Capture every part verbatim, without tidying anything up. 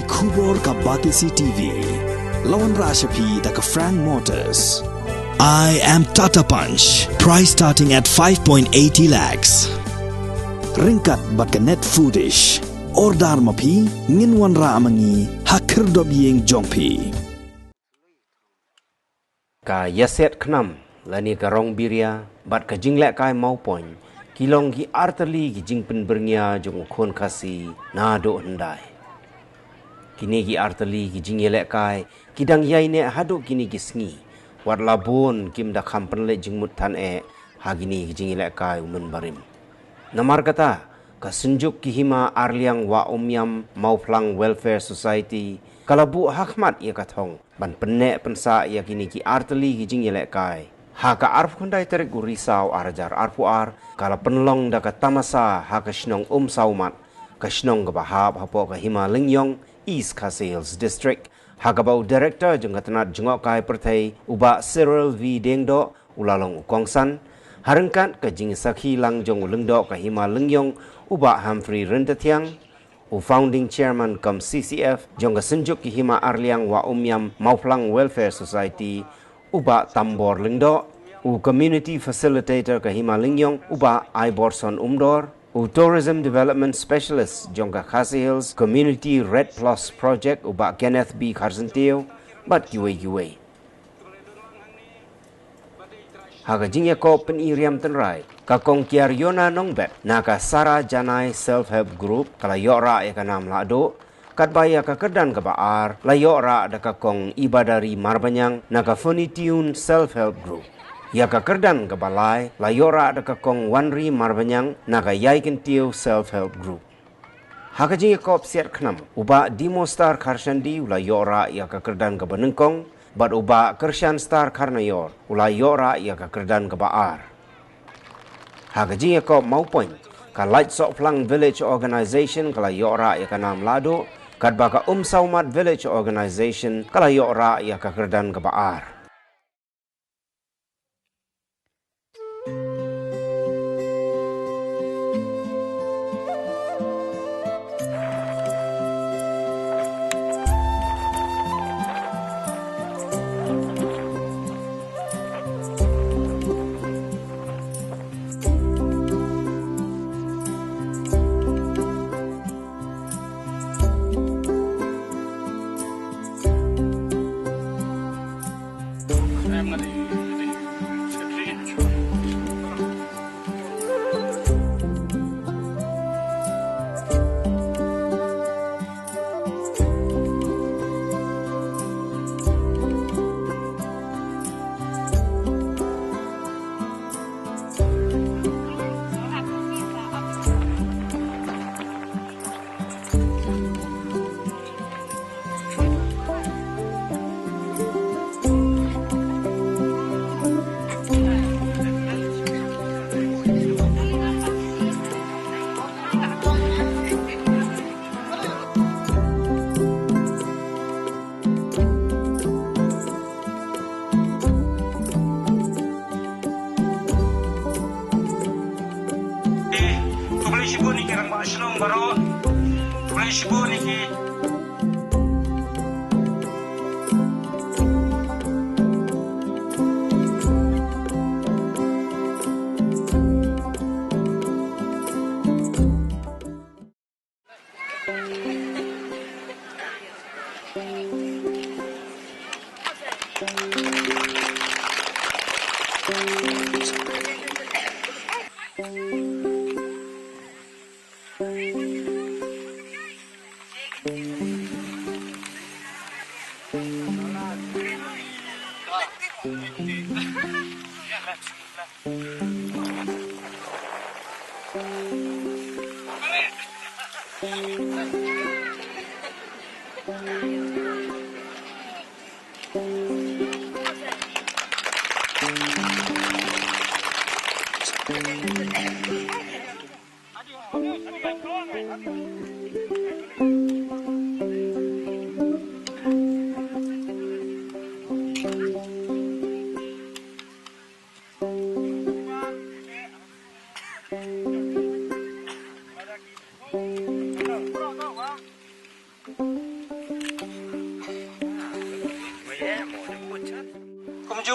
Khubor ka Batesi T V. La wanrah sha phi da ka Frank Motors. I am Tata Punch. Price starting at five point eighty lakhs. Ryngkat bad ka Net Foodish. Order ma phi, ngin wanrah ma ngi ha khyrdop ïing jong phi. Ka ïasiat khnam lane ka rong biria bad ka jinglehkai mawpoiñ ki long ki artylli ki jingpynbyrngia jong u khun Khasi naduh hyndai. Kine ki artylli ki jingïalehkai ki dang ïaineh haduh kine ki sngi, wat la bun kim da kham pynleit jingmut than eh ha kine ki jingïalehkai u mynbarim. Namar kata, ka Synjuk ki Hima Arliang Wah Umiam Mawphlang Welfare Society ka la buh ha khmat ïa ka thong ban pynneh pynsah ïa kine ki artylli ki jingïalehkai. Ha ka arphew khyndai tarik u Risaw ar hajar arphew ar, ka la pynlong da ka tamasa ha ka shnong Umsawmat, ka shnong kaba hap hapoh ka Hima Lyngiong, East Khasi Hills District, ha kaba u Director jong ka tnat jngohkai pyrthei u Bah Cyril V Diengdoh u la long u kongsan, ha ryngkat ka jingsakhi lang jong u Lyngdoh ka Hima Lyngiong u Bah Humphrey Ryntathiang, u Founding Chairman cum C C F jong ka Synjuk ki Hima Arliang Wah Umiam Mawphlang Welfare Society u Bah Tambor Lyngdoh, u Community Facilitator ka Hima Lyngiong u Bah Aiborson Umdor, u Tourism Development Specialist jong ka Khasi Hills Community Red Plus Project u Bah Kenneth B Kharsyntiew, bad kiwei kiwei. Ha ka jingïakop pyni riam tynrai, ka Kong Kiar Yona Nongbet na ka Sara Janai Self Help Group ka la ïoh rah ïa ka nam lahduh, katba ïa ka kyrdan kaba ar la ïoh rah da ka Kong Ibadari Marbaniang na ka Funny Tune Self Help Group. Ïa ka kyrdan kaba lai la ïoh rah da ka Kong Wanri Marbaniang na ka Ïai Kyntiew Self Help Group. Ha ka jingïakop siat khnam, u Bah Dimo Star Kharshandi u la ïoh rah ïa ka kyrdan kaba nyngkong, bad u Bah Kyrshan Star Kharnaior u la ïoh rah ïa ka kyrdan kaba ar. Ha ka jingïakop mawpoiñ, ka Laitsohphlang Village Organization ka la ïoh rah ïa ka nam lahduh, katba ka Umsawmat Village Organization ka la ïoh rah ïa ka kyrdan kaba ar. Khublei shibun ïa ki rangbah shnong baroh. Khublei shibun ïa ki.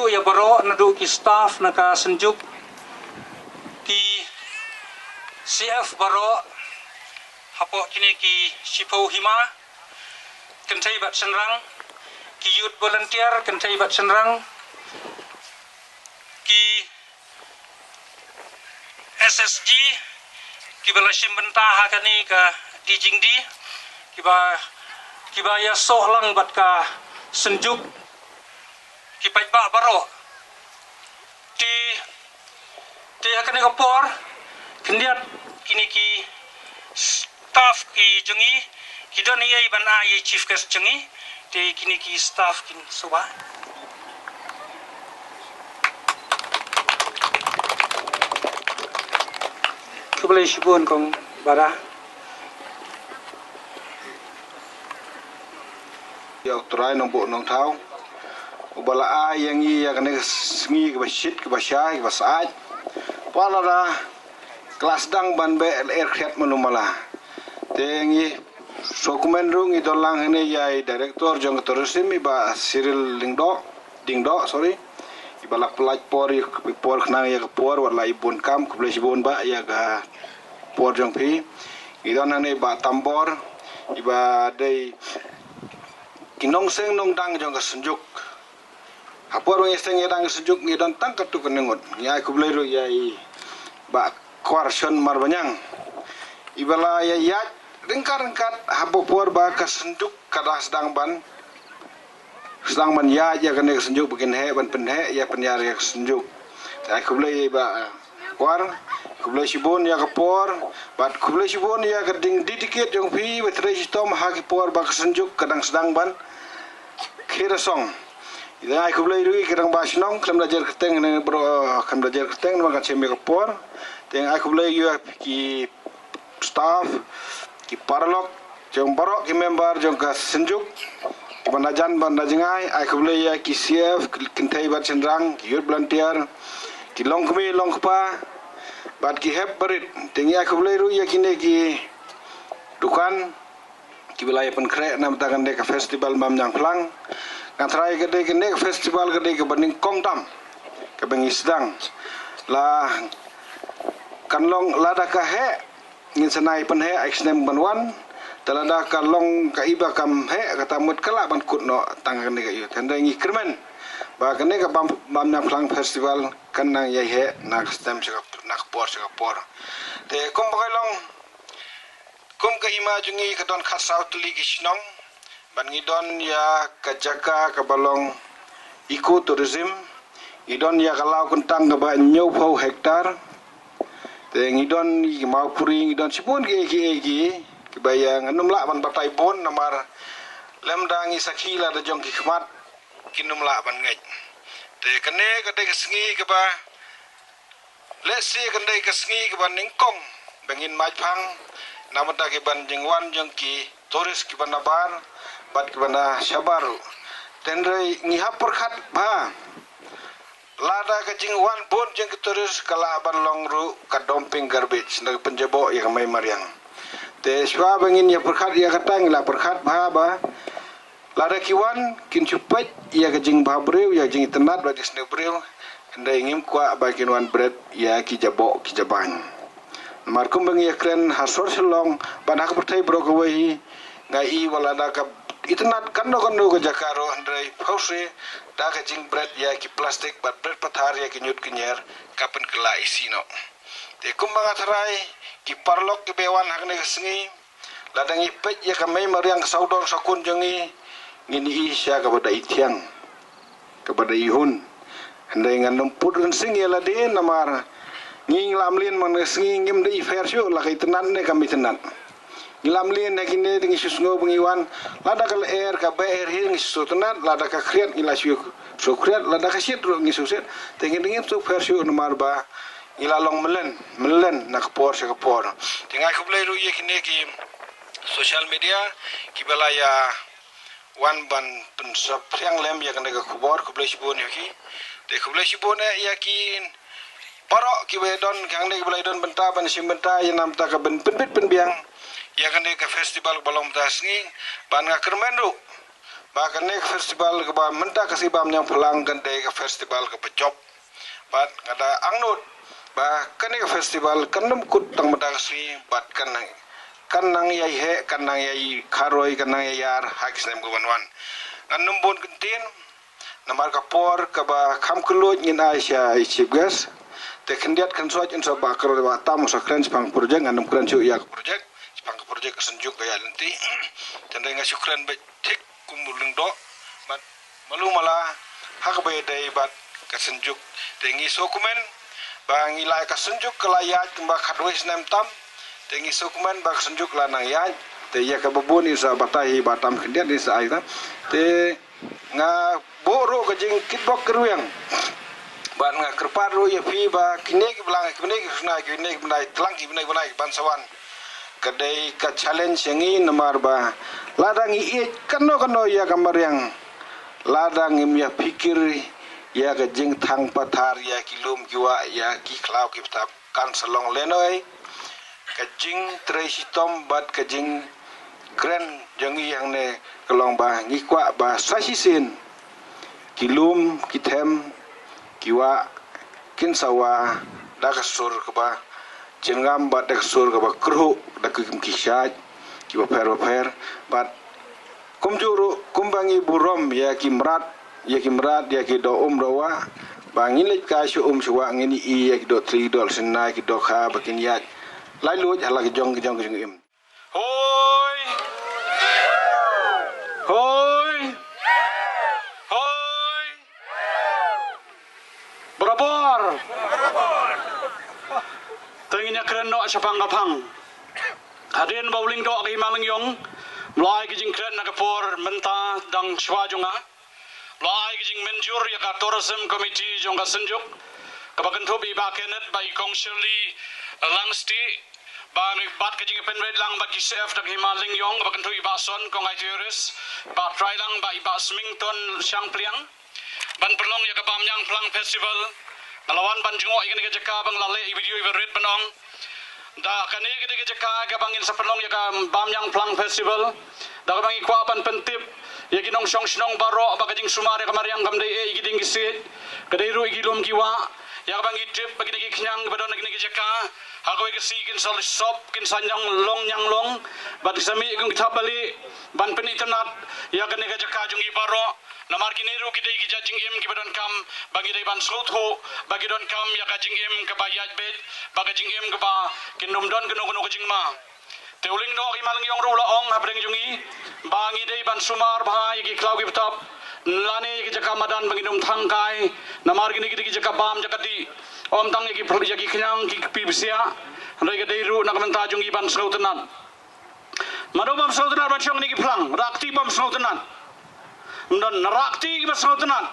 Ïa baroh naduh ki staff na ka Synjuk, ki C F baroh hapoh kine ki shiphew hima, kynthei bad shynrang, ki youth volunteer kynthei bad shynrang, ki S S G kiba la shim bynta ha kane ka die jingdie, kiba, kiba ïasoh lang bad ka Synjuk, ki paidbah baroh. Te, te ha kane ka por khyndiat kine ki staff ki jong ngi ki don ei ban ai ïa chief guest jong ngi. Te kine ki staff kin suba. Khublei shibun kong Bara. Ïa u Trai Nongbuh Nongthaw uba la ai ïa ngi ïa kane ka sngi kaba shit, kaba shai, kaba syaid. Pala da klas dang ban beh lyer khriat manu mala. Te ngi sngewkmen ruh ngi don lang hangne ïa i director jong ka tourism, i Bah Cyril Lyngdoh, Dingdoh, sorry. Iba la pynlait por, i por khnang ïa ka por, wat la i bun kam, khublei shibun Bah ïa ka por jong phi. Ngi don hangne i Bah Tambor, iba dei ki nongseng nongdang jong ka Synjuk. Ha por ba ngi sdang ïa dang ka Synjuk ngi don tang katto katne ngut. Ngi ai khublei ruh ïa i Bah Kwarshon Marbaniang, iba la ïa ïaid ryngkat ryngkat ha por ba ka Synjuk ka dang sdang ban, sdang ban ïaid ïa kane ka Synjuk, ba kin heh ban pynheh ïa pynïar ïa ka Synjuk. Te ai khublei ïa i Bah Kwar, khublei shibun ïa ka por, bad khublei shibun ïa ka jingdedicate jong phi ba trei shitom ha ki por ba ka Synjuk ka dang sdang ban khie rasong. Ïa ai khublei ruh ïa ki rangbah shnong, khlem da jer kyrteng ne bro, khlem da jer kyrteng ne ba ka chem ïa ka por. Te ai khublei ïa ki staff, ki paralok jong baroh ki member jong ka Synjuk, kiba na jan bad na jngai. Ai khublei ïa ki C F, ki kynthei bad shynrang, ki youth volunteer, ki longkmie longkpa bad ki hep barit. Te ngi ai khublei ruh ïa kine ki dukan kiba la ïa pynkhreh na bynta kane ka festival Mamñiangphlang. Nga tharai ka dei kane ka festival ka dei kaba nyngkong tam kaba ngi sdang. La kan long lada ka heh ngin sa nai pynheh ai snem ban wan. Te lada ka long ka iba kam heh, kata mut ka lah ban kut noh tang kane ka ïa. Te hynrei ngi kyrmen ba kane ka Bam, Mamñiangphlang festival kan nang ïai heh na ka snem sha ka, na ka por sha ka por. Te kum ba ka long, kum ka hima jong ngi ka don khatsaw tylli ki shnong, bad ngi don ïa ka jaka kaba long eco tourism, ngi don ïa ka law kyntang kaba hynñiewphew hektar. Te ngi don ki mawpuri, ngi don shibun ki, ki, ki, kiba ïa ngan ym lah ban batai bun namar lymda ngi sakhi lada jong ki khmat kin ym lah ban ngeit. Te kane ka dei ka sngi kaba, lehse kan dei ka sngi kaba nyngkong ba ngin mait phang na bynta ki ban jingwan jong ki tourist kiba na bar bad kiba na shabar ruh. Te hynrei ngi hap pyrkhat bha, lada ka jingwan bun jong ki tourist ka lah ban long ruh ka dumping garbage, na ka pynjaboh ïa ka mei mariang. Te shuwa ba ngin ïa pyrkhat ïa kata ngi la pyrkhat bha ba lada ki wan kin shu peit ïa ka jingbha briew, ïa ka jingitynnad bad jingsniew briew, hynrei ngim kwah ba kin wan bret ïa ki jaboh ki jabain. Namar kumba ngi ïa kren ha sor Shillong bad ha ka pyrthei baroh kawei hi, nga i ba lada ka itynnad kano kano ka jaka ruh, hynrei phewse da ka jingbret ïa ki plastik bad bret pathar ïa ki ñiut ki ñier, ka pynkylla isih noh. Te kumba nga tharai, ki paralok kiba wan ha kane ka sngi, lada ngi peit ïa ka mei mariang ka sawdong sawkun jong ngi, ngin i sha kaba da i thiang, kaba da i hun. Hynrei ngan ym put rynsing ïa lade namar ngi, ngi la mlien man ka sngi, ngim da i pher shuh la ka itynnad ne kam itynnad. Ngi la mlien ha kine te ngi shu sngew ba ngi wan, lada ka lyer ka beh her her ngi shu sngewtynnad, lada ka khriat ngi la shu sngewkhriat, lada ka shit ruh ngi sngewshit. Te ngi, ngim sngewpher shuh namar ba ngi la long mlien mlien na ka por sha ka por. Te nga ai khublei ruh ïa kine ki social media kiba la ïa wan ban pynsaphriang lem ïa kane ka khubor, khublei shibun ïa ki. Te khublei shibun eh ïa ki baroh kiba ïa don hangne, kiba la ïa don bynta ban shim bynta ïa na bynta ka ban pynbit pynbiang ïa kane ka festival ba long mynta sngi. Bad nga kyrmen ruh Ba kane ka festival kaba mynta ka sngi Bamñiang Phlang kan dei ka festival kaba jop. Bad nga da angnud ba kane ka festival kan ym kut tang mynta ka sngi bad kan nang, kan nang ïai heh, kan nang ïai kharoi, kan nang ïai ïar ha ki snem ki wan wan. Ngan ym bun kyntien namar ka por kaba kham kylluid ngin ai sha i chief guest. Te khyndiat khynsoit yn sa ba kren ba tam sa kren shaphang project, ngan ym kren shuh ïa ka project, shaphang ka project ka Synjuk ka ïaid lynti. Te nga shu kren beit thik kum u lyngdoh bad malu mala ha kaba ïadei bad ka Synjuk. Te ngi sngewkmen ba ngi la, ka Synjuk ka la ïaid kumba khatwei snem tam. Te ngi sngewkmen ba ka Synjuk la nang ïaid. Te ïa kaba bun yn sa batai hi ba tam khyndiat yn sa ai ta. Te nga buh ruh ka jingkitbok kyrwiang bad nga kyrpad ruh ïa phi ba kine ki blang, kine ki khun, kine ki bnai tlang, ki bnai bnai ban sa wan. Ka dei ka challenge ïa ngi namar ba lada ngi ïeit kano kano ïa ka mariang, lada ngim ïa phikir ïa ka jingthang pathar ïa ki lum ki wah, ïa ki khlaw ki bthap, kan sa long lehnohei. Ka jingtrei shitom bad ka jingkren jong ngi hangne ka long ba ngi kwah ba sa shisien ki lum ki them ki wah kin sa wah da ka sur kaba jyrngam bad da ka sur kaba kyrhuh da ki kum ki shait kiba pher ba pher. Bad kumjuh ruh kumba ngi burom ïa ki mrad, ïa ki mrad, ïa ki doh um doh wah, ba ngin leit kai sha um sha wah ngin ïohi ïa ki doh tli, doh synai, ki doh kha ba kin ïaid laitluid ha la ki jong ki jong ki jingim. Hoi! Hoi! Hoi! Barabor! Te ngin ïa kren noh shaphang ka phang. Hadien ba u lyngdoh ka Hima Lyngiong, mlai ki jingkren na ka por mynta dang shwa jong nga. Mlai ki jingmynjur ïa ka Tourism Committee jong ka Synjuk, kaba kynthup i Bah Kenneth bad i Kong Shirley Langstieh, ba ngi bat ka jingpynbeit lang bad ki chef da ka Hima Lyngiong, kaba kynthup i Bah Son, Kong Aitoris, Bah Trailang, bad i Bah Smington Shangpliang. Ban pynlong ïa ka Bamñiang Phlang Festival. Nga la wan ban jngoh ïa kane ka jaka ba nga la leh ïa video ïa ba rit ban ong. Da kane ka dei ka jaka kaba ngin sa pynlong ïa ka Bamñiang Phlang Festival. Da kaba ngi kwah ban pyntip ïa ki nongshong shnong baroh ba ka jingsumar ïa ka mariang kam dei eh ïa ki dieng ki siej. Ka dei ruh ïa ki lum ki wah. Ïa kaba ngi tip ba kine ki khñiang kiba don ha kine ki jaka, ha kawei ka sngi kin sa sop, kin sa ñiang long ñiang long. Bad ki sa mih kum ki thapbalieh ban pynitynnad ïa kane ka jaka jong ngi baroh. Namar kine ruh ki dei ki jait jingim kiba donkam ba ngi dei ban sngewthuh, ba ki donkam ïa ka jingim kaba ïaid beit, ba ka jingim kaba kin ym don kano kano ka jingma. Te u lyngdoh ka Hima Lyngiong ruh u la ong hapdeng jong ngi ba ngi dei ban sumar bha ïa ki khlaw ki bthap lane ïa ki jaka madan ba ngin ym thang kai, namar kine ki dei ki jaka bam jaka dih. Ym tang ïa ki pyrli, ïa ki khñiang ki kpi bsiah, hynrei ka dei ruh na ka bynta jong ngi ban sngewtynnad. Mano bym sngewtynnad ban shong ha kine ki phlang? Rah kti bym sngewtynnad. Ym don, rah kti kiba sngewtynnad.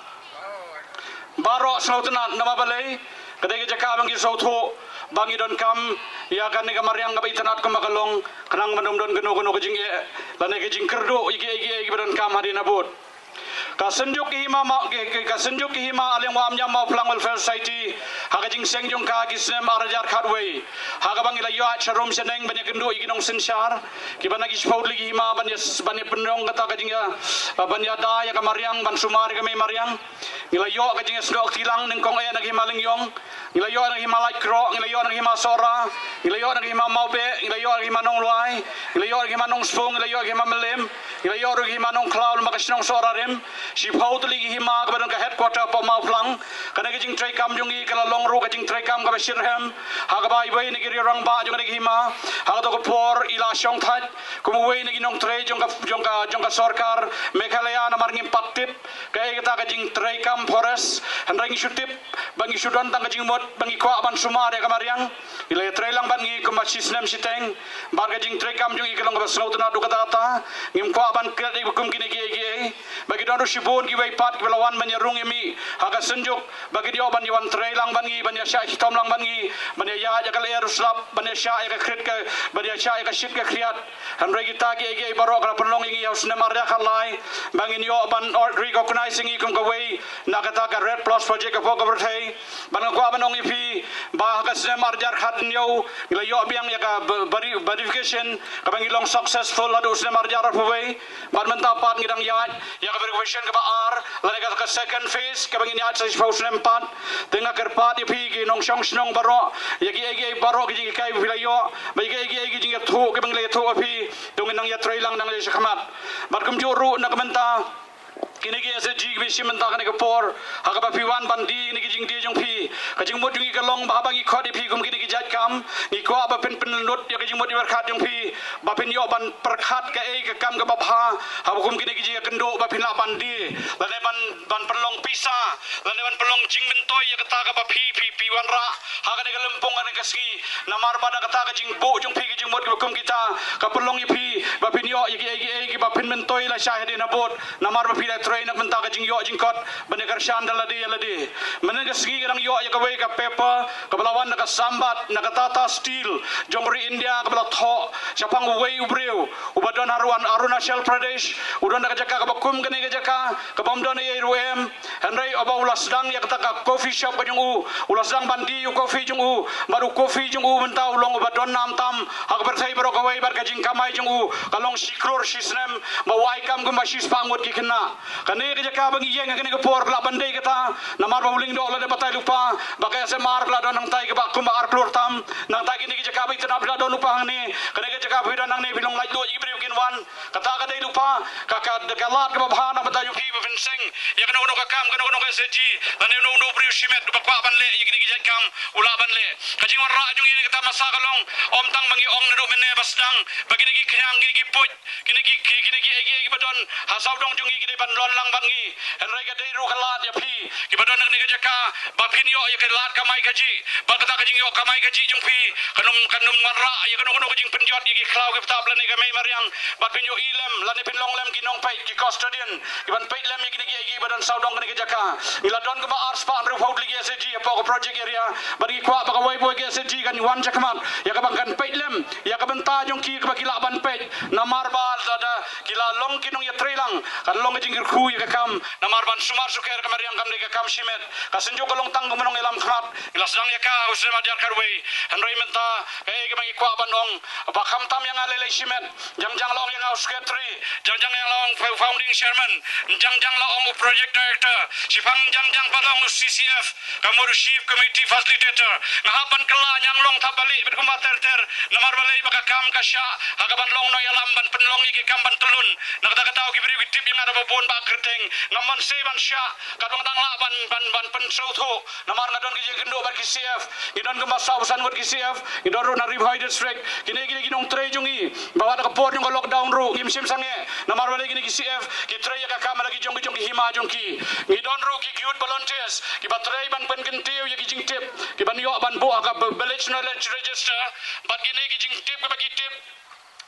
Baroh sngewtynnad, namar balei? Ka dei ka jaka ba ngi sngewthuh ba ngi donkam ïa kane ka mariang kaba itynnad kumba ka long, khnang ban ym don kano kano ka jingeh lane ka jingkyrduh ïa kiei kiei kiba donkam hadien habud. Ka Synjuk ki Hima Maw, ki, ki, ka Synjuk ki Hima Ahleng Wah Umïam Mawphlang Welfare Society, ha ka jingseng jong ka ki snem ar hajar khatwei, ha kaba ngi la ïaid sharum shaneng ban ïakynduh ïa ki nongsynshar kiba na ki shiphew tylli ki hima ban ïa, ban ïa pynlong kata ka jingïa, ban ïada ïa ka mariang, ban sumar ïa ka mei mariang. Ngi la ïoh ka jingïasnoh kti lang nyngkong eh na ka Hima Lyngiong, ngi la ïoh na ka Hima Laitkroh, ngi la ïoh na ka Hima Sohra, ngi la ïoh na ka Hima Mawbeh, ngi la ïoh na ka Hima Nonglwai, ngi la ïoh na ka Hima Nongsbung, ngi la ïoh na ka Hima Mylliem, ngi la ïoh ruh ka Hima Nongkhlaw lem bad ka shnong Sohra Rim. Shiphew tylli ki hima kaba don ka headquarter hapoh Mawphlang. Kane ka jingtreikam jong ngi ka la long ruh ka jingtreikam kaba shitrhem, ha kaba iwei na ki riew rangbah jong kane ka hima, ha kato ka por i la shongthait kum uwei na ki nongtrei jong ka, jong ka, jong ka sorkar Meghalaya, namar ngim pat tip kaei kata ka jingtreikam forest, hynrei ngi shu tip ba ngi shu don tang ka jingmut ba ngi kwah ban sumar ïa ka mariang. I la ïatrei lang bad ngi kumba shi snem shiteng, bad ka jingtreikam jong i ka long kaba sngewtynnad ruh katta katta. Ngim kwah ban klet ïa i ba kum kine kiei kiei, ba ki don ruh shibun kiwei pat kiba la wan ban ïarung ïa mih ha ka Synjuk, ba kin ïoh ban ïa wan trei lang bad ngi, ban ïa shah shitom lang bad ngi, ban ïa ïaid ïa ka lyer u slap, ban ïa shah ïa ka khriat ka, ban ïa shah ïa ka shit ka khriat. Hynrei kita kiei kiei baroh ka la pynlong ïa ngi ha u snem ar hajar khatlai ba ngin ïoh ban recognize Ai sngi kum kawei na kata ka Red Plus Project hapoh ka pyrthei. Bad nga kwah ban ong ïa phi ba ha ka snem ar hajar khathynñiew ngi la ïoh biang ïa ka verification kaba ngi long successful haduh u snem ar hajar arphew wei. Bad mynta pat ngi dang ïaid ïa ka verification kaba ar lane ka second phase kaba ngin ïaid sa shiphew snem pat. Te nga kyrpad ïa phi ki nongshong shnong baroh, ïa kiei kiei baroh ki jinghikai ba phi la ïoh, bad ïa kiei kiei ki jingïathuh kiba ngi la ïathuh ïa phi, to ngin nang ïatrei lang nang ïa shakhmat. Bad kumjuh ruh na ka mynta kine ki S H G kiba shim mynta kane ka por, ha kaba phi wan ban die kine ki jingdie jong phi. Ka jingmut jong ngi ka long ba haba ngi khot ïa phi kum kine ki jait kam, ngi kwah ba phin pynlut ïa ka jingmut jingpyrkhat jong phi, ba phin ïoh ban pyrkhat kaei ka kam kaba bha haba kum kine ki jingïakynduh ba phin lah ban die lane ban ban pynlong pisa lane ban pynlong jingmyntoi ïa kata kaba phi phi phi wanrah ha kane ka lympung kane ka sngi. Namar ba da kata ka jingbuh jong phi ka jingmut kiba kum kita ka pynlong ïa phi ba phin ïoh ïa kiei kiei kiba phin myntoi lashai hadien habud. Namar ba phi la trei na ka bynta ka jingïoh jingkot ban ïakyrshan da lade ïa lade. Mynne ka sngi ka dang ïoh ïa kawei ka paper kaba la wan na ka sambat na ka Tata Steel jong ka ri India kaba la thoh shaphang uwei u briew uba don ha Arunachal Pradesh, u don na ka jaka kaba kum kane ka jaka kaba ym don ei ei ruh em. Hynrei haba u la sdang ïa kata ka coffee shop ka jong u, u la sdang ban die ïa u coffee jong u, bad u coffee jong u mynta u long uba don nam tam ha ka pyrthei baroh kawei, bad ka jingkamai jong u ka long shi klur shi snem, ba u ai kam kumba shispah ngut ki khynnah. Kane ka jaka ba ngi ïeng ha kane ka por ka lah ban dei kata, namar ba u Lyngdoh u la dep batai lypa, ba ka S M R ka la don hangtai kaba kumba ar klur tam. Nangta kine ki jaka ba itynnad phi la don lypa hangne, kane ka jaka phi don hangne phi long laitluid ïa ki briew kin wan. Kata ka dei lypa ka ka ka lad kaba bha na ka bynta jong phi ba phin seng ïa kano kano ka kam, kano kano ka S H G lane uno uno u briew shimet uba kwah ban leh ïa kine ki jait kam u lah ban leh. Ka jingwanrah jong ngi na kata masa ka long, ym tang ba ngi ong naduh mynne ba sdang ba kine ki khñiang, kine ki puit, kine ki ki- kine ki ei ki ei kiba don ha sawdong jong ngi ki dei ban lon lang bad ngi. Hynrei ka dei ruh ka lad ïa phi kiba don ha kane ka jaka ba phin ïoh ïa ka lad kamai kajih, bad kata ka jingïoh kamai kajih jong phi kan ym kan ym wanrah ïa kano kano ka jingpynjot ïa ki khlaw ki btap lane ka mei mariang, bad phin ïoh i lem lane phin long lem ki nongpeit, ki custodian, kiban peit lem ïa kine ki ei ki ei ba don sawdong kane ka jaka. Ngi la don kumba arspah hynriewphew tylli ki S H G hapoh ka project area, bad ngi kwah ba kawei pa kawei ka S H G kan wan shakhmat ïa kaba kan peit lem ïa ka bynta jong ki kaba ki lah ban peit. Namar ba lada ki la long ki nongïatreilang, kan long ka jingkyrkhu ïa ka kam, namar ban sumar sukher ka mariang kam dei ka kam shimet. Ka Synjuk ka long tang kum ka nongïalam khmat. Ngi la sdang ïa ka ha u snem ar hajar khatwei, hynrei mynta kaei kaba ngi kwah ban ong, ba khamtam ïa nga lei lei shimet, jang jang la ong ïa nga u secretary, jang jang ïa nga la ong u founding chairman, jang jang la ong u project director, shiphang jang jang pat la ong u C C F, ka mut u chief committee facilitator. Nga hap ban kylla ñiang long thap balieh bad kumba ter ter, namar balei ba ka kam ka shah ha kaban long nongïalam ban pynlong ïa ki kam ban tyllun. Na kata ka daw ki briew ki tip ïa nga da ba bun ba kyrteng, ngam mon sei ban shah katba nga dang lah ban ban ban pynsngewthuh. Namar nga don ka jingïakynduh bad ki C F, ngi don kumba saw san ngut ki C F, ngi don ruh na Ri Bhoi District. Kine kine ki nongtrei jong ngi ba wat ka por jong ka lockdown ruh ngim shim sangeh, namar balei kine ki C F ki trei ïa ka kam ha la ki jong ki jong ki hima jong ki. Ngi don ruh ki youth volunteers kiba trei ban pynkyntiew ïa ki jingtip kiban ïoh ban buh ha ka village knowledge register. Bad kine ki jingtip kiba ki tip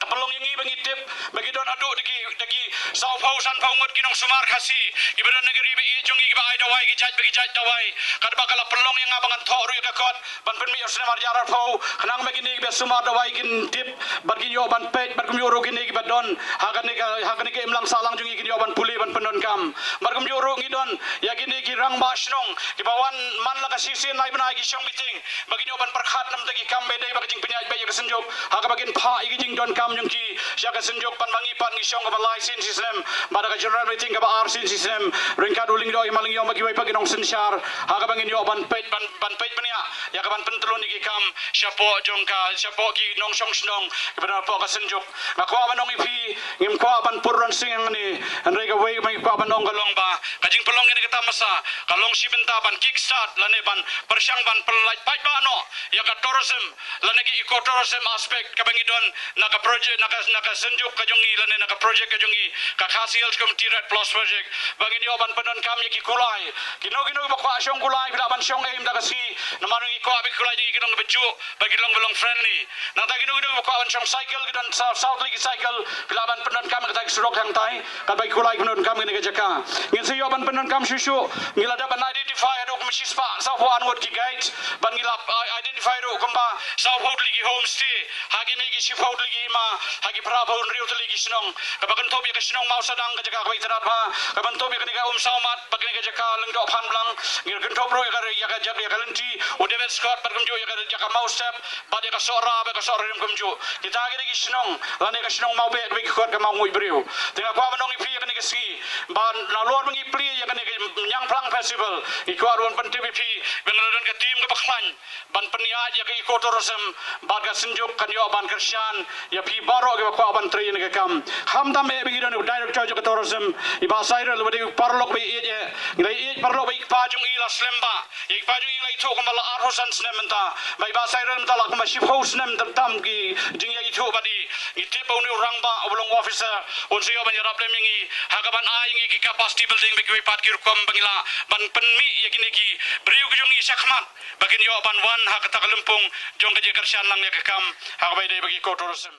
ka pynlong ïa ngi ba ngi tip ba ki don haduh da ki da ki sawphew sanphew ngut ki nongsumar Khasi kiba don na ka ri ba ïeit jong ngi kiba ai dawai ki jait ba ki jait dawai. Katba ka la pynlong ïa nga ba ngan thoh ruh ïa ka kot ban pynmih ïa u snem ar hajar arphew, khnang ba kine kiba sumar dawai kin tip bad kin ïoh ban peit, bad kumjuh ruh kine kiba don ha kane ka ha kane ka imlang sahlang jong ngi kin ïoh ban pule ban pyndonkam. Bad kumjuh ruh ngi don ïa kine ki rangbah shnong kiba wan man la ka shisien lai bnai ki shong meeting ba kin ïoh ban pyrkhat na bynta ki kam ba dei bad ka jingpynïaid beit ïa ka Synjuk, ha kaba kin phah ïa ki jingdonkam jong ki sha ka Synjuk. Pan ba ngi pat ngi shong kaba lai sien shisnem bad ha ka general meeting kaba ar sien shisnem, ryngkat u Lyngdoh Hima Lyngngoh bad kiwei pat ki nongsynshar, ha kaba ngin ïoh ban peit ban ban peit bniah ïa kaban pyntyllun ïa ki kam shapoh jong ka shapoh ki nongshong shnong kiba don hapoh ka Synjuk. Nga kwah ban ong ïa phi, ngim kwah ban pur ronsing hangne, hynrei kawei kaba ngi kwah ban ong ka long ba ka jingpynlong kane kata masa ka long shi bynta ban kick start lane ban pyrshang ban pynlait paidbah noh ïa ka tourism lane ki eco tourism aspect kaba ngi don na ka project na ka na ka Synjuk ka jong ngi lane na ka project ka jong ngi, ka Khasi Hills Community Red Plus Project. Ba ngin ïoh ban pyndonkam ïa ki kulai. Kino kino kiba kwah shong kulai phi lah ban shong, eh, ym da ka sngi, namar ngi kwah ba ki kulai jong ngi ki long kiba juh bad ki long ba long friendly. Nangta kino kino kiba kwah ban shong cycle ki don saw saw tylli ki cycle, phi lah ban pyndonkam ïa kata ki surok hangtai katba ki kulai pyndonkam ïa kane ka jaka. Ngin sa ïoh ban pyn Nang kam shuh shuh ngi la dep ban identify haduh kum shispah saphew ngut ki guide, ban ngi la identify ruh kumba saphew tylli ki homestay ha kine ki shiphew tylli ki hima, ha ki phraphew hynriew tylli ki shnong, kaba kynthup ïa ka shnong Mawsadang, ka jaka kaba itynnad bha, kaba kynthup ïa kane ka Umsawmat bad kane ka jaka Lyngdoh Phanblang. Ngi kynthup ruh ïa ka, ïa ka jaka, ïa ka lynti u David Scott bad kumjuh ïa ka jaka Mawstep bad ïa ka Sohra bad ka Sohra Rim kumjuh. Kita kine ki shnong lane ka shnong Mawbeh kaba ki khot ka Mawnguih Briew. Te nga kwah ban ong ïa phi ïa kane ka sngi ba nalor ba ngi plie ïa kane ka Ñiangphlang Festival, ngi kwah ruh ban pyntip ïa phi ba ngi la don ka team kaba khlaiñ ban pynïaid ïa ka eco tourism bad ka Synjuk kan ïoh ban kyrshan ïa phi baroh kiba kwah ban trei ïa kane ka kam. Khamtam eh ba ngi don u director jong ka tourism, i Bah Cyril, uba dei u paralok ba ïeit eh, ngi la ïeit paralok bad i kpa jong i la slem bha. Ïa i kpa jong i la ithuh kumba la arphew san snem mynta, bad i Bah Cyril mynta la kumba shiphew snem tam tam ki jingïaithuh bad i. Ngi tip ba une u rangbah uba long officer un sa ïoh ban ïarap lem ïa ngi ha kaban ai ïa ngi ki capacity building bad kiwei pat ki rukom ba ngi lah ban pynmih ïa kine ki briew ki jong ngi shakhmat ba kin ïoh ban wan ha kata ka lympung jong ka jingkyrshan lang ïa ka kam ha kaba ïadei bad ki eco tourism.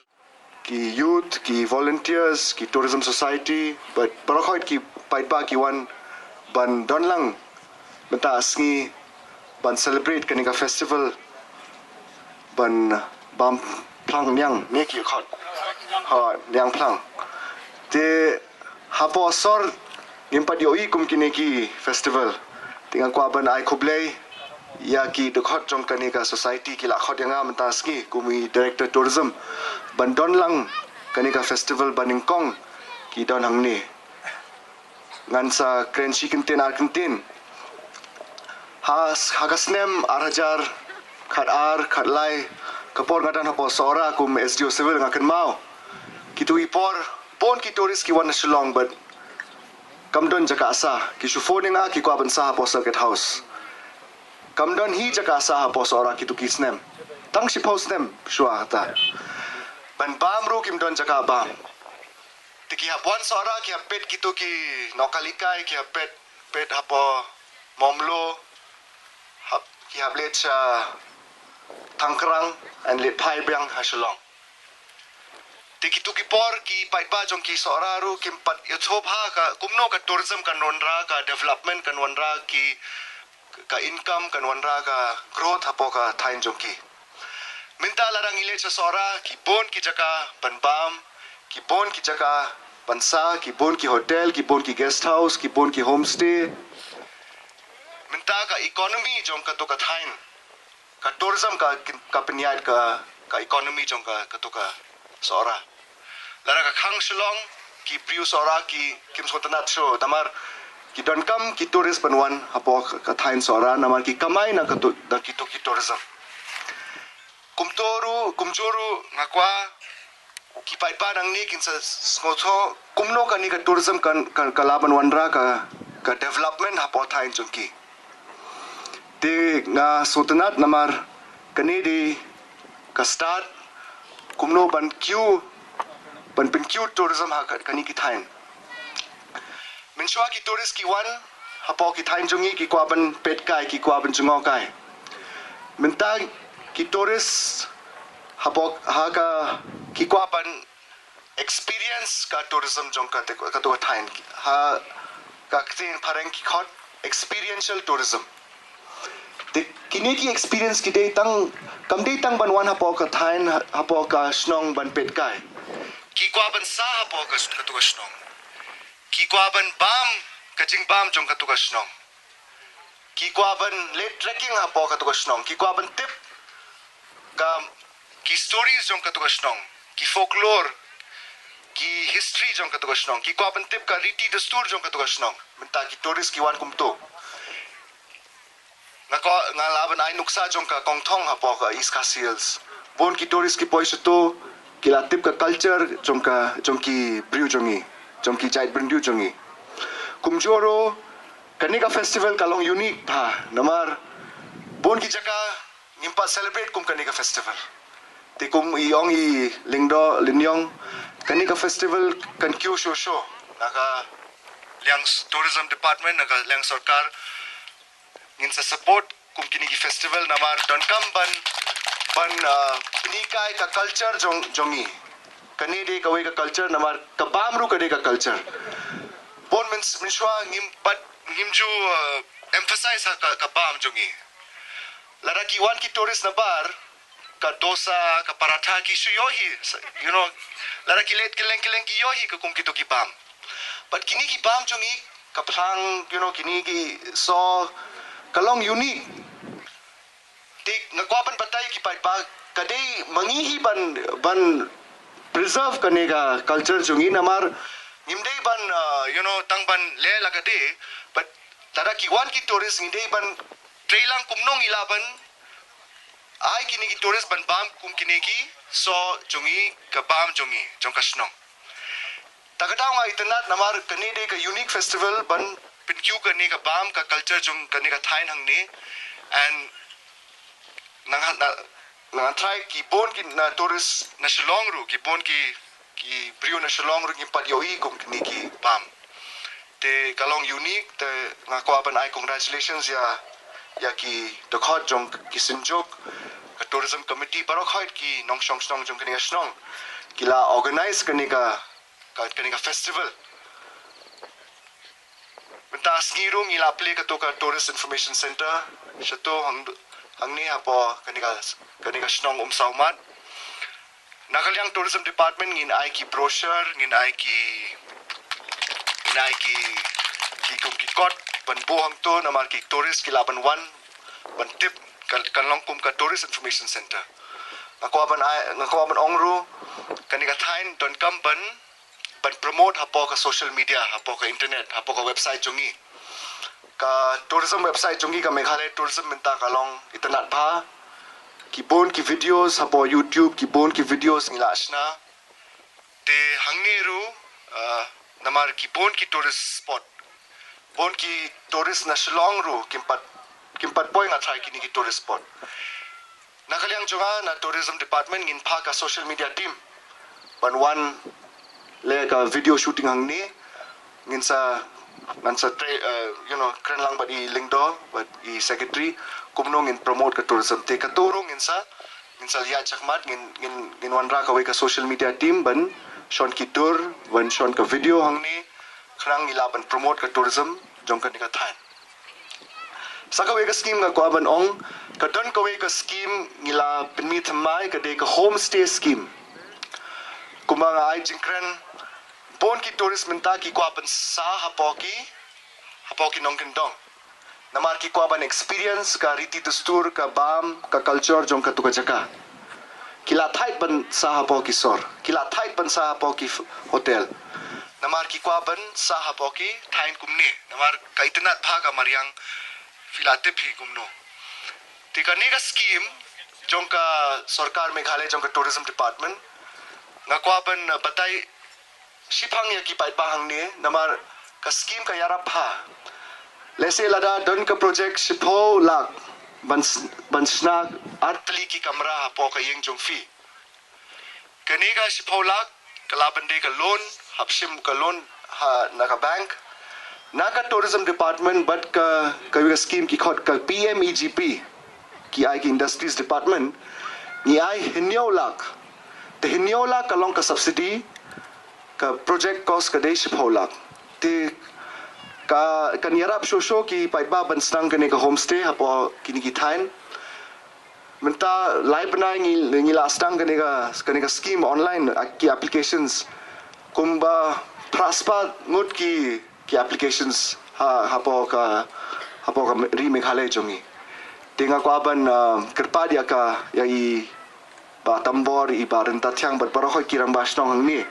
Ki youth, ki volunteers, ki tourism society, bad baroh ki paidbah ki wan ban don lang mynta ka sngi ban celebrate kane ka festival ban bam phlang niang, ne ki khot ha niang phlang. Te hapoh sor ngim pat ïohi kum kine ki festival. Te nga kwah ban ai khublei ïa ki dkhot jong kane ka society, ki la khot ïa nga mynta ka sngi kum i director tourism ban don lang kane ka festival ba nyngkong ki don hangne. Ngan sa kren shi kyntien ar kyntien. Ha, ha ka snem ar hajar khatar khatlai, ka por nga don hapoh Sohra kum S D O Civil, nga kynmaw kito ki por bun ki tourist ki wan na Shillong bad kam don jaka sah, ki shu phone ïa nga ki kwah ban sah hapoh Circuit House. Kam don hi jaka sah hapoh Sohra kito ki snem, tang shiphew snem shuwa kata. Ban bam ruh kim don jaka bam. Te ki hap wan Sohra, ki hap peit kito ki nohkalikai, ki hap peit, peit hapoh Mawmluh, hap, ki hap leit sha Thangkrang and leit phai biang ha Shillong. Te kito ki por ki paidbah jong ki Sohra ruh kim pat ïathuh bha ka kumno ka tourism kan wanrah, ka development kan wanrah, ki ka income kan wanrah, ka growth hapoh ka thaiñ jong ki. Mynta lada ngi leit sha Sohra, ki bun ki jaka ban bam, ki bun ki jaka ban sah, ki bun ki hotel, ki bun ki guest house, ki bun ki homestay. Mynta ka economy jong kato ka thaiñ, ka tourism ka, ka pynïaid ka, ka economy jong ka, kato ka Sohra. Lada ka khang Shillong, ki briew Sohra ki, kim sngewtynnat shuh, namar ki donkam ki tourist ban wan hapoh ka, ka thaiñ Sohra, namar ki kamai na kato, na kito ki tourism. Kumto ruh, kumjuh ruh nga kwah ki paidbah nangne kin sa sngewthuh kumno kane ka tourism kan, kan, ka lah ban wanrah ka, ka development hapoh thaiñ jong ki. Te nga sngewtynnat namar kane dei ka start kumno ban kiew, ban pynkiew tourism ha ka, kane ki thaiñ. Mynshuwa ki tourist ki wan hapoh ki thaiñ jong ngi, ki kwah ban peit kai, ki kwah ban jngoh kai. Mynta ki tourist hapoh, ha ka, ki kwah ban experience ka tourism jong ka, kato ka thaiñ. Ha ka ktien phareng ki khot experiential tourism. Te kine ki experience ki dei tang, kam dei tang ban wan hapoh ka thaiñ, hapoh ka shnong ban peit kai. Ki kwah ban sah hapoh ka, kato ka shnong. Ki kwah ban bam ka jingbam jong kato ka shnong. Ki kwah ban leit trekking hapoh kato ka shnong. Ki kwah ban tip ka, ki stories jong kato ka shnong, ki folklore, ki history jong kato ka shnong. Ki kwah ban tip ka riti dustur jong kato ka shnong. Mynta ki tourist ki wan kumto. Nga kwah, nga lah ban ai nuksa jong ka Kongthong hapoh ka East Khasi Hills. Bun ki tourist ki poi shato, ki la tip ka culture jong ka, jong ki briew jong ngi, jong ki jaitbynriew jong ngi. Kumjuh ruh, kane ka festival ka long unique bha, namar bun ki jaka ngim pat celebrate kum kane ka festival. Te kum i ong i Lyngdoh Lyniong, kane ka festival kan kiew shuh shuh. Na ka liang s-, tourism department, na ka liang sorkar, ngin sa support kum kine ki festival namar donkam ban, ban, ah, pynhikai ka culture jong, jong ngi. Kane dei kawei ka culture namar ka bam ruh ka dei ka culture. Bun myn-, mynshuwa ngim pat Ngim ju uh, emphasize ha ka, ka bam jong ngi. Lada ki wan ki tourist na bar, ka dosa, ka paratha ki shu ïoh hi, you know, lada ki leit kylleng kylleng ki ïoh hi ka kum kito ki bam. But kini ki bam jong ngi, ka phlang, you know, kini ki so, ka long unique. Te nga kwah ban batai ki paidbah, ka dei ma ngi hi ban, ban preserve kane ka culture jong ngi namar ngim dei ban, uh, you know, tang ban leh la ka dei, but lada ki wan ki tourist ngi dei ban trei lang kumno ngi lah ban ai kine ki tourist ban bam kum kine ki so jong ngi, ka bam jong ngi, jong ka shnong. Ta ka daw nga itynnad namar kane dei ka unique festival ban pynkiew kane ka bam, ka culture jong kane ka thaiñ hangne. And nang, nang, nang try ki bun ki na tourist na Shillong ruh, ki bun ki, ki briew na Shillong ruh ngim pat ïohi kum kine ki bam. Te ka long unique, te nga kwah ban ai congratulations ïa, ïa ki dkhot jong ki synjuk, ka tourism committee, baroh khoit ki nongshong shnong jong kane ka shnong ki la organize kane ka, ka, kane ka festival. Mynta sngi ruh ngi la plie kato ka Tourist Information Center shato hang, hangne hapoh kane ka, kane ka shnong Umsawmat. Na ka liang Tourism Department ngin ai ki brochure, ngin ai ki, ngin ai ki, ki kum ki kot ban buh hangto namar ki tourist ki lah ban wan ban tip, ka, kan long kum ka Tourist Information Center. Nga kwah ban ai, nga kwah ban ong ruh kane ka thaiñ donkam ban, ban promote hapoh ka social media, hapoh ka internet, hapoh ka website jong ngi. Ka tourism website jong ngi, ka Meghalaya Tourism mynta ka long itynnad bha. Ki bun ki videos hapoh YouTube, ki bun ki videos ngi la shna. Te hangne ruh, uh, namar ki bun ki tourist spot, bun ki tourist na Shillong ruh kim pat, kim pat poi ngat trai kine ki tourist spot. Na ka liang jong nga na Tourism Department ngin phah ka social media team ban wan leh ka video shooting hangne. Ngin sa, ngan sa trei, uh, you know, kren lang bad i Lyngdoh bad i secretary kumno ngin promote ka tourism. Te kato ruh ngin sa, ngin sa ïa chakmat, ngin, ngin, ngin wanrah kawei ka social media team ban shon ki tour, ban shon ka video hangne, khnang ngi lah ban promote ka tourism jong kane ka thaiñ. Sa kawei ka scheme nga kwah ban ong, ka don kawei ka scheme ngi la pynmih thymmai, ka dei ka homestay scheme. Kumba nga ai jingkren, bun ki tourist mynta ki kwah ban sah hapoh ki, hapoh ki nongkyndong. Namar ki kwah ban experience ka riti dustur, ka bam, ka culture jong kato ka jaka. Ki la thait ban sah hapoh ki sor, ki la thait ban sah hapoh ki hotel. Namar ki kwah ban sah hapoh ki thaiñ kumne. Namar ka itynnad bha ka mariang, phi la tip hi kumno. Te kane ka scheme jong ka sorkar Meghalaya, jong ka Tourism Department, nga kwah ban, uh, batai shipang ïa ki paidbah hangne, namar ka scheme ka ïarap bha. Lehse lada don ka project shiphew lak ban, ban shna artylli ki kamra hapoh ka ïing jong phi. Kane ka shiphew lak ka lah ban dei ka loan, hap shim ka loan ha, na ka bank. Na ka Tourism Department bad ka, ka, ka scheme ki khot ka P M E G P, ki ai ki Industries Department, ngi ai hynñiew lak. Te hynñiew lak ka long ka subsidy, ka project cost ka dei shiphew lak. Te ka, kan ïarap shuh shuh ki paidbah ban sdang kane ka homestay hapoh kine ki thaiñ. Mynta lai bnai ngi, ngi la sdang kane ka, kane ka scheme online, ki applications. Kumba phra spah ngut ki, ki applications ha, hapoh ka, hapoh ka ri Meghalaya jong ngi. Te nga kwah ban, uh, kyrpad ïa ka, ïa i Bah Tambor, i Bah Ryntathiang bad baroh ki rangbah shnong hangne.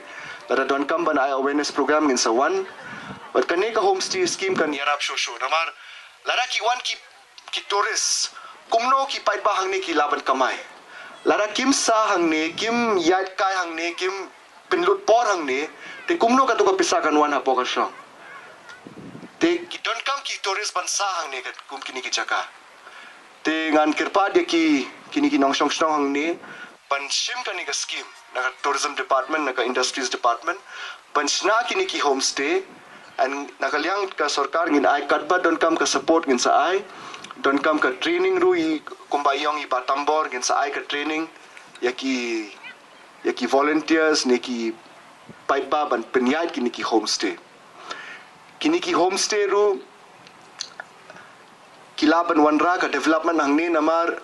Lada donkam ban ai awareness program ngin sa wan. Bad kane ka homestay scheme kan ïarap shuh shuh. Namar lada ki wan ki, ki tourist, kumno ki paidbah hangne ki lah ban kamai? Lada kim sah hangne, kim ïaid kai hangne, kim pynlut por hangne, te kumno kato ka pisa kan wan hapoh ka shnong? Te ki donkam ki tourist ban sah hangne kat kum kine ki jaka. Te ngan kyrpad ïa ki, kine ki nongshong shnong hangne ban shim kane ka scheme na ka Tourism Department, na ka Industries Department, ban shna kine ki homestay. And na ka liang ka sorkar ngin ai katba donkam ka support ngin sa ai, donkam ka training ruh, i kumba i ong i Bah Tambor, ngin sa ai ka training ïa ki, ïa ki volunteers ne ki paidbah ban pynïaid kine ki homestay. Kine ki homestay ruh ki lah ban wanrah ka development hangne namar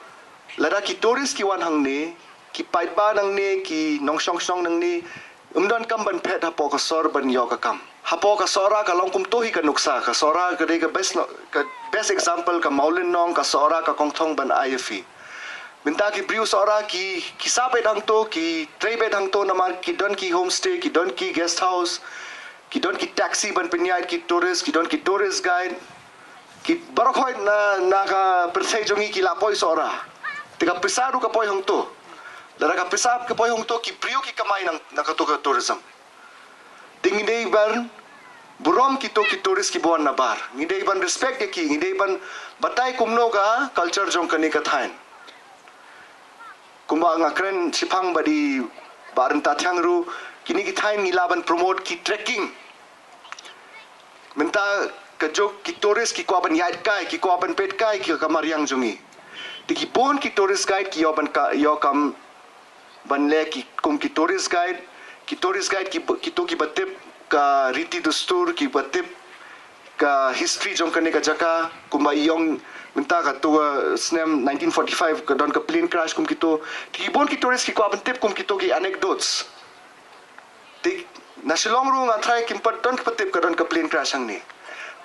lada ki tourist ki wan hangne, ki paidbah nangne, ki nongshong shnong nangne, ym don kam ban phet hapoh ka sor ban ïoh ka kam. Hapoh ka Sohra ka long kumto hi ka nuksa, ka Sohra ka dei ka best no-, ka best example, ka Mawlynnong, ka Sohra, ka Kongthong ban ai ïa phi. Mynta ki briew Sohra ki, ki sah beit hangto, ki trei beit hangto namar ki don ki homestay, ki don ki guest house, ki don ki taxi ban pynïaid ki tourist, ki don ki tourist guide. Ki baroh khoit na, na ka pyrthei jong ngi ki la poi Sohra. Te ka pisa ruh ka poi hangto. Lada ka pisa ka poi hangto ki briew ki kamai na, na kato ka tourism. Te ngi dei ban burom kito ki tourist kiba wan nabar. Ngi dei ban respect ïa ki, ngi dei ban batai kumno ka culture jong kane ka thaiñ. Kumba nga kren shiphang bad i Bah Ryntathiang ruh, kine ki thaiñ ngi lah ban promote ki trekking. Mynta ka juk ki tourist ki kwah ban ïaid kai, ki kwah ban peit kai ki ka mariang jong ngi. Te ki bun ki tourist guide ki ïoh ban ka, ïoh kam ban leh ki kum ki tourist guide, ki tourist guide ki, kito kiba tip ka riti dustur, kiba tip ka history jong kane ka jaka, kumba i ong mynta kato ka snem nineteen forty-five ka don ka plane crash kum kito. Te ki bun ki tourist ki kwah ban tip kum kito ki anecdotes. Te na Shillong ruh nga tharai kim pat don kiba tip ka don ka plane crash hangne.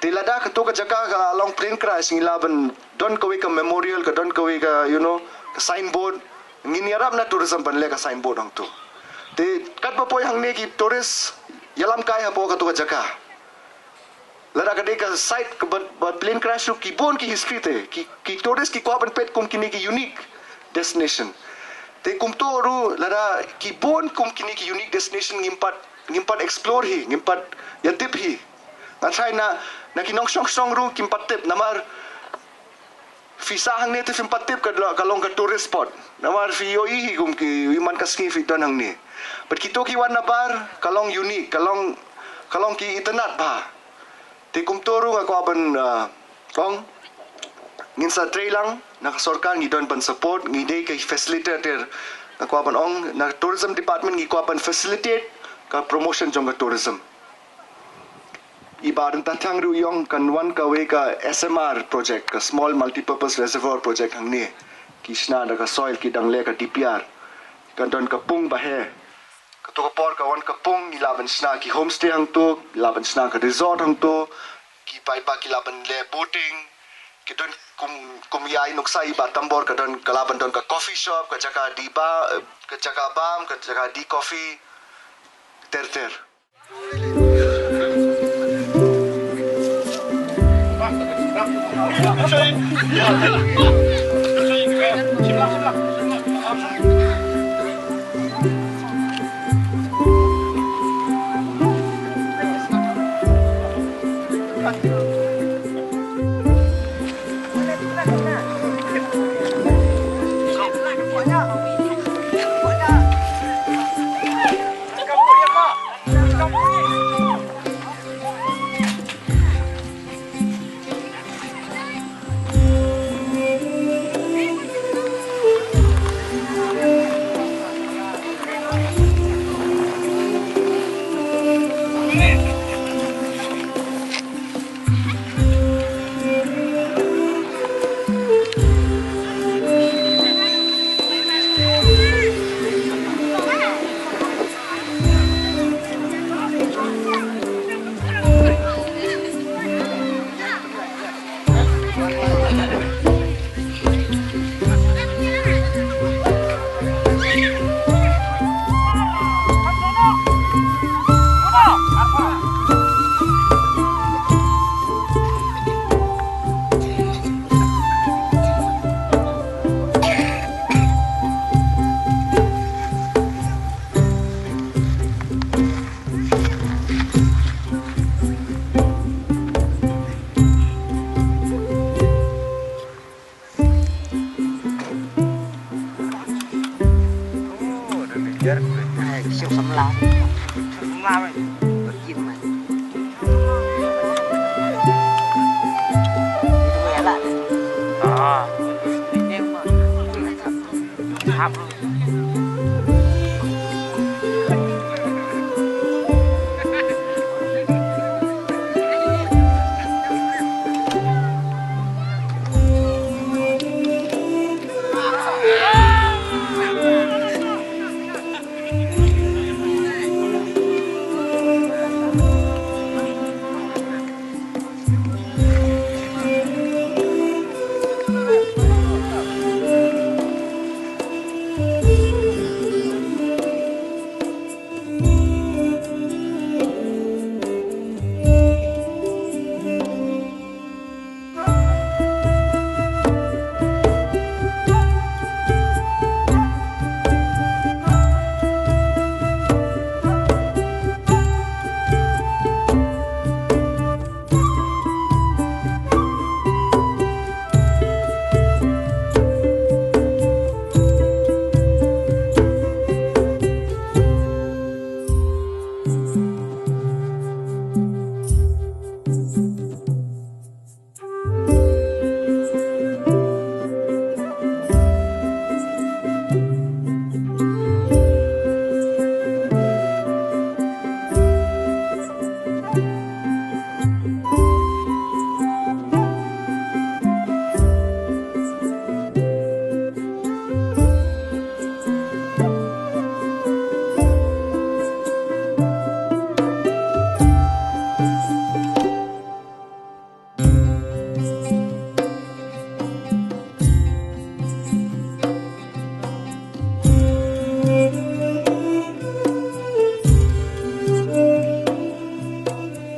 Te lada kato ka jaka ka long plane crash ngi lah ban don kawei ka memorial, ka don kawei ka, you know, ka signboard. Ngin ïarap na tourism ban leh ka signboard hangto. Te katba poi hangne ki tourist ïalam kai hapoh kato ka jaka. Lada ka dei ka site kaba, ba plane crash ruh ki bun ki history te, ki, ki tourist ki kwah ban peit kum kine ki unique destination. Te kumto ruh lada ki bun kum kine ki unique destination ngim pat, ngim pat explore hi, ngim pat ïatip hi. Nga tharai na, na ki nongshong shnong ruh kim pat tip namar phi sah hangne te phim pat tip ka, ka long ka tourist spot. Namar phi ïohi hi kum ki, i man ka sngi phi don hangne. Bad kito ki wan nabar, ka long unique, ka long, ka long ki itynnad bha. Te kumto ruh nga kwah ban, ah, ong. Ngin sa trei lang, na ka sorkar ngi don ban support, ngi dei ka facilitator. Nga kwah ban ong, na tourism department ngi kwah ban facilitate ka promotion jong ka tourism. I Bah Ryntathiang ruh i ong kan wan kawei ka S M R project, ka Small Multipurpose Reservoir Project hangne. Ki shna da ka soil, ki dang leh ka D P R. Kan don ka pung ba heh. Kato ka por ka wan ka pung, ngi lah ban shna ki homestay hangto, ngi lah ban shna ka resort hangto. Ki paidbah ki lah ban leh boating. Ki don kum, kum ïa i nuksa i Bah Tambor ka don, ka lah ban don ka coffee shop, ka jaka die ba, ka jaka bam, ka jaka die coffee. Ter ter.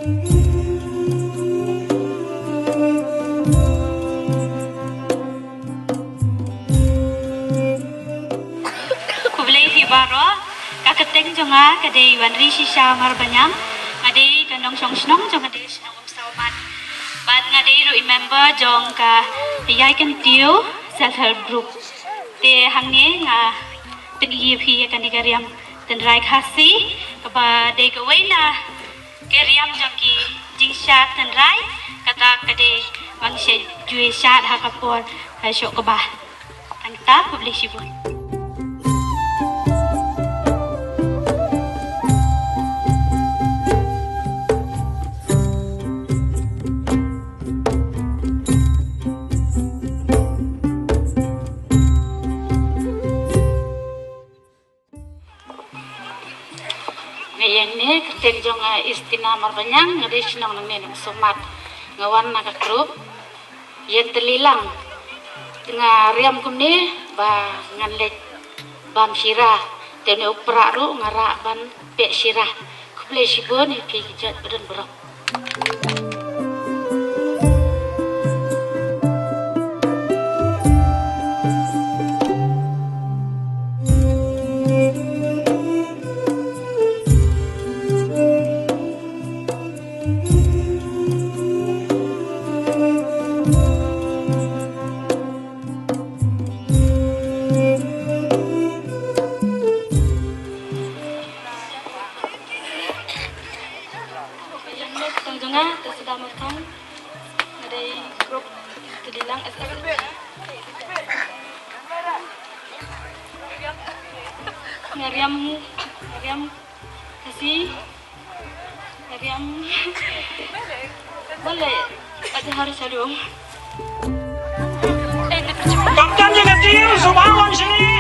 Khublei phi baroh, ka kyrteng jong nga ka dei Wanrishisha Marbaniang, nga dei ka nongshong shnong jong ka dei shnong Umsawmat. Bad nga dei ruh i member jong ka Ïai Kyntiew Self Help Group. Te hangne nga pyni ïa phi ïa kane ka riam tynrai Khasi, kaba dei kawei na ka riam jong ki jingshad tynrai, kata ka dei ba ngi sa ju ïa shad ha ka por, ha shoh kaba. Tang kata, khublei shibun. Nga ïeng ne kyrteng jong nga Istina Marbaniang, nga dei shnong nangne Nongsomat. Nga wan na ka group Ïeng Tylli Lang. Nga riam kumne ba ngan leit bam shira. Te une u prah ruh nga rah ban pek shira. Khublei shibun ïa phi ki jait ba don baroh. Ïeng ne kyrteng jong nga Tesida Marthang. Nga dei group Tylli Lang S S. Nga riam, nga riam Khasi. Nga riam. Bale, aja harus shalom. Tangkan je nasi, subawan sini.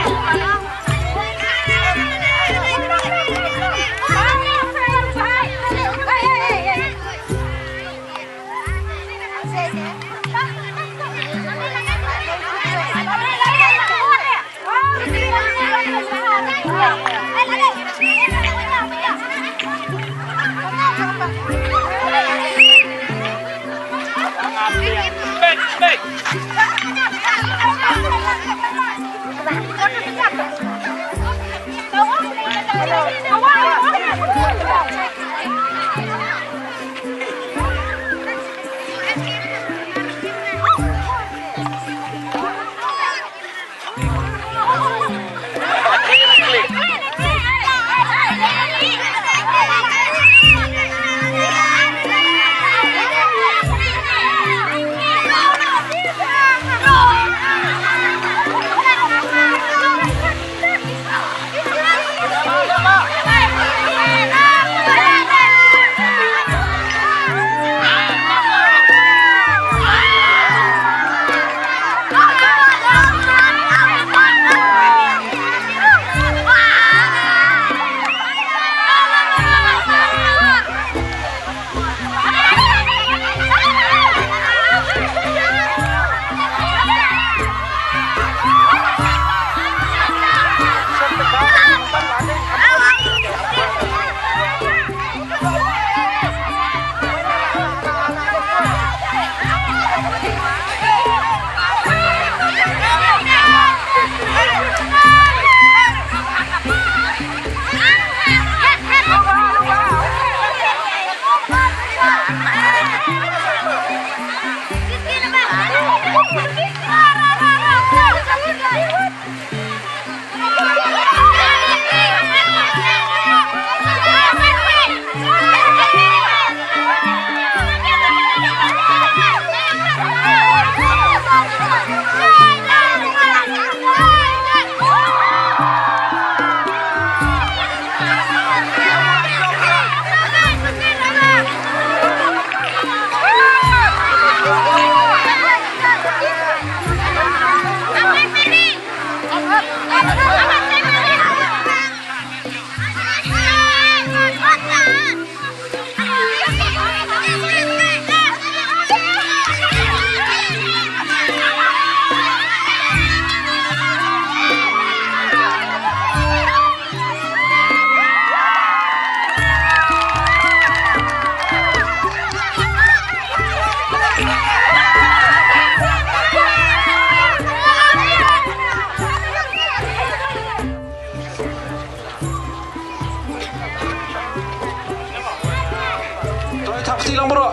Baroh.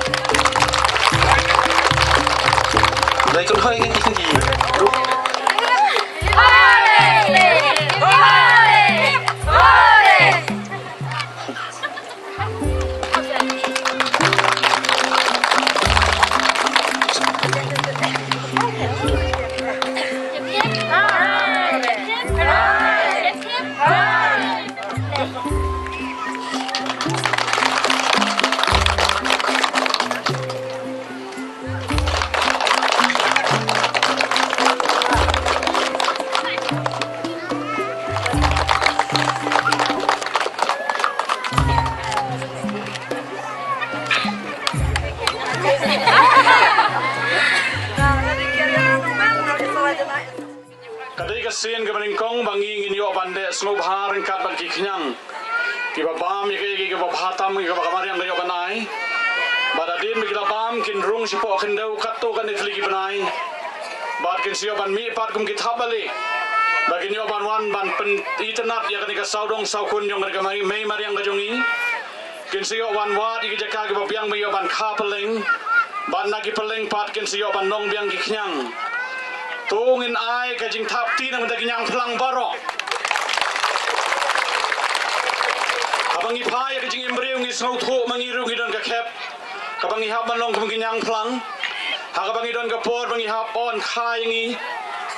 Dei kynhoi ngi ki. Ka dei ka sien kaba nyngkong ba ngi ngin ïoh ban leh sngewbha ryngkat bad ki khñiang kiba bam ïa kaei kaei kaba bha tam ïa kaba ka mariang ka ïoh ban ai. Bad hadien ba ki la bam kin rung shapoh khyndew katto katne tylli ki bnai. Bad kin sa ïoh ban mih pat kum ki thapbalieh ba kin ïoh ban wan ban pynitynnad ïa kane ka sawdong sawkun jong kane ka mei mariang ka jong ngi. Kin sa ïoh ban wad ïa ki jaka kiba biang ba ïoh ban kha pylleng. Bad na ki pylleng pat kin sa ïoh ban long biang ki khñiang. To ngin ai ka jingthap kti na ka bynta ki ñiangphlang baroh. Haba ngi phai ïa ka jingim briew ngi sngewthuh ma ngi ruh ngi don ka khep kaba ngi hap ban long kum ki ñiangphlang. Ha kaba ngi don ka por ba ngi hap yn kha ïa ngi,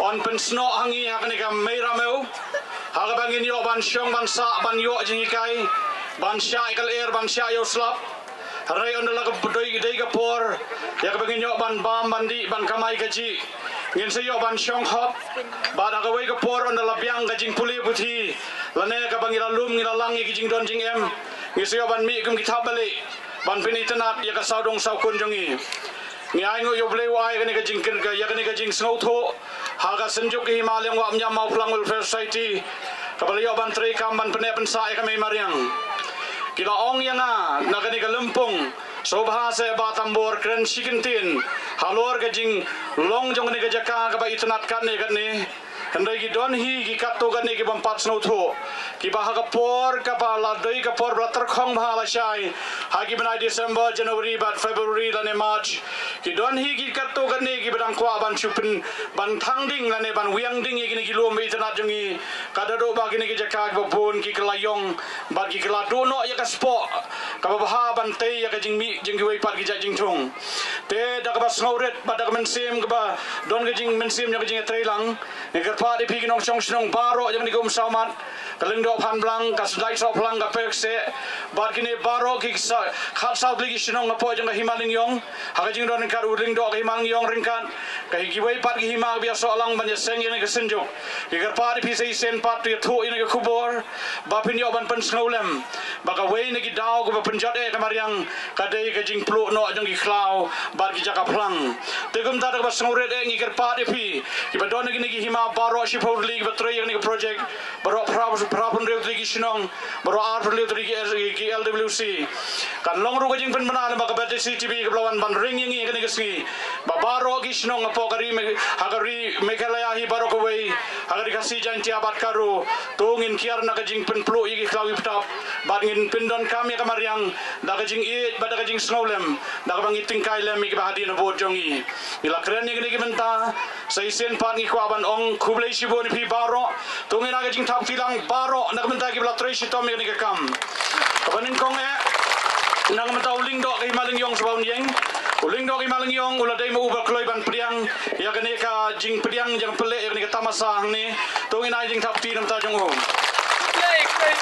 yn pynsnoh ha ngi ha kane ka mei ramew. Ha kaba ngin ïoh ban shong ban sah ban ïoh jinghikai, ban shah ïa ka lyer, ban shah ïa u slap. Hynrei ynda la ka dei, dei ka por ïa kaba ngin ïoh ban bam ban dih ban kamai kajih, ngin sa ïoh ban shong hok. Bad ha kawei ka por ynda la biang ka jingpule puthi lane kaba ngi la lum ngi la lang ïa ki jingdon jingem, ngin sa ïoh ban mih kum ki thapbalieh ban pynitynnad ïa ka sawdong sawkun jong ngi. Ngi ainguh ïa U Blei u ai kane ka jingkyrkhu ïa kane ka jingsngewthuh ha ka Synjuk ka Hima Liang Wah Mñiam Mawphlang Welfare Society kaba la ïoh ban treikam ban pynneh pynsah ïa ka mei mariang. Ki la ong ïa nga na kane ka lympung, sngewbha seh Bah Tambor, kren shi kyntien halor ka jinglong jong kane ka jaka kaba itynnad katne katne. Hynrei ki don hi ki katto katne ki bym pat sngewthuh kiba ha ka por kaba la dei ka por ba la tyrkhong bha lashai ha ki bnai December, January bad February lane March. Ki don hi ki katto katne kiba dang kwah ban shu pyn ban thang ding lane ban wiang ding ïa kine ki lum ba itynnad jong ngi. Ka daduh ba kine ki jaka kiba bun ki kylla ïong bad ki kylla duh noh ïa ka spah kaba bha ban tei ïa ka jingmih jong kiwei pat ki jait jingthung. Te da kaba sngewrit bad da ka mynsiem kaba don ka jingmynsiem jong ka jingïatreilang, ngi kyrpad ïa phi ki nongshong shnong baroh jong kane ka Umsawmat, ka Lyngdoh Phanblang, ka Sdait Sohphlang, ka Pyrshah, bad kine baroh ki sa khatsaw tylli ki shnong hapoh jong ka Hima Lyngiong, ha ka jingdon ryngkat u Lyngdoh ka Hima Lyngiong ryngkat ka hi kiwei pat ki hima kiba ïasoh lang ban ïaseng ïa kane ka Synjuk. Ngi kyrpad ïa phi sa shisien pat to ïathuh ïa kane ka khubor ba phin ïoh ban pynsngewlem ba kawei na ki daw kaba pynjot eh ka mariang ka dei ka jingpluh noh jong ki khlaw bad ki jaka phlang. Te kumta da kaba sngewrit eh ngi kyrpad ïa phi kiba don ha kine ki hima baroh shiphew tylli kiba trei ïa kane ka project, baroh phra, phra phew hynriew tylli ki shnong, baroh ar phew hynriew tylli ki, ki L W C. Kan long ruh ka jingpynbna lem bad ka Batesi T V kaba la wan ban ring ïa ngi ha kane ka sngi ba baroh ki shnong hapoh ka ri Me-, ha ka ri Meghalaya hi baroh kawei, ha ka ri Khasi Jaiñtia bad Garo, to ngin kiar na ka jingpynpluh ïa ki khlaw ki btap bad ngin pyndonkam ïa ka mariang da ka jingïeit bad da ka jingsngewlem da kaba ngi tyngkai lem ïa kiba hadien habud jong ngi. Ngi la kren ïa kine ki bynta, sa shisien pat ngi kwah ban ong khublei shibun ïa phi baroh. To ngin ai ka jingthap kti lang baroh na ka bynta kiba la trei shitom ïa kane ka kam. Kaba nyngkong eh na ka bynta u Lyngdoh ka Hima Lyngiong, sngewbha un ïeng. U Lyngdoh ka Hima Lyngiong u la dei ma u ba kloi ban pdiang ïa kane ka jingpdiang jingpynleh ïa kane ka tamasa hangne. To ngin ai jingthap kti na ka bynta jong u.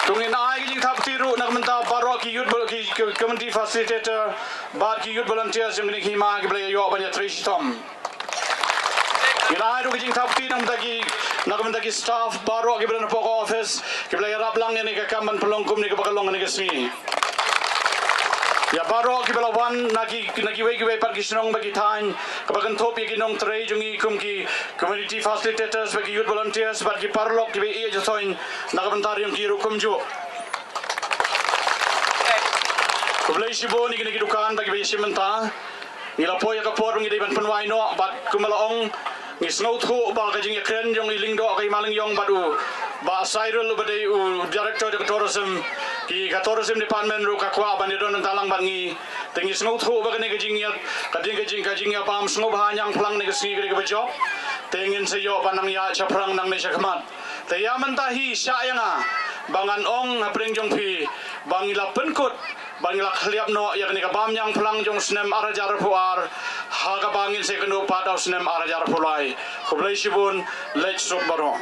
To ngin ai ka jingthap kti ruh na ka bynta baroh ki youth, ki, ki community facilitator bad ki youth volunteers jong kane ka hima kiba la ïoh ban ïatrei shitom. Ngin ai ruh ka jingthap kti na ka bynta ki, na ka bynta ki staff baroh kiba don hapoh ka office kiba la ïarap lang ïa kane ka kam ban pynlong kumne kaba ka long ha kane ka sngi. Ïa baroh kiba la wan na ki, na kiwei kiwei pat ki shnong bad ki thaiñ, kaba kynthup ïa ki nongtrei jong ngi kum ki community facilitators bad ki youth volunteers bad ki paralok kiba ïeit jingthoiñ na ka bynta jong ki ruh kumjuh. Khublei shibun ïa kine ki dukan bad kiba ïashim bynta. Ngi la poi ha ka por ba ngi dei ban pynwai noh bad kumba la ong, ngi sngewthuh ba ka jingïakren jong i Lyngdoh ka Hima Lyngiong bad u Bah Cyril uba dei u Director jong ka Tourism, ki ka Tourism Department ruh ka kwah ban ïadon bynta lang bad ngi. Te ngi sngewthuh ba kane ka jingïa, ka ding ka jing ka jingïabam sngewbha ñiangphlang ne ka sngi ka dei kaba jop. Te ngin sa ïoh ban nang ïa shaphrang nangne shakhmat. Te ïa mynta hi shah ïa nga ba ngan ong ha pdeng jong phi ba ngi la pynkut ba ngi la khliap noh ïa kane ka bam ñiangphlang jong u snem ar hajar arphew ar ha kaba ngin sa ïakynduh pat ha u snem ar hajar arphew lai. Khublei shibun, leit suk baroh.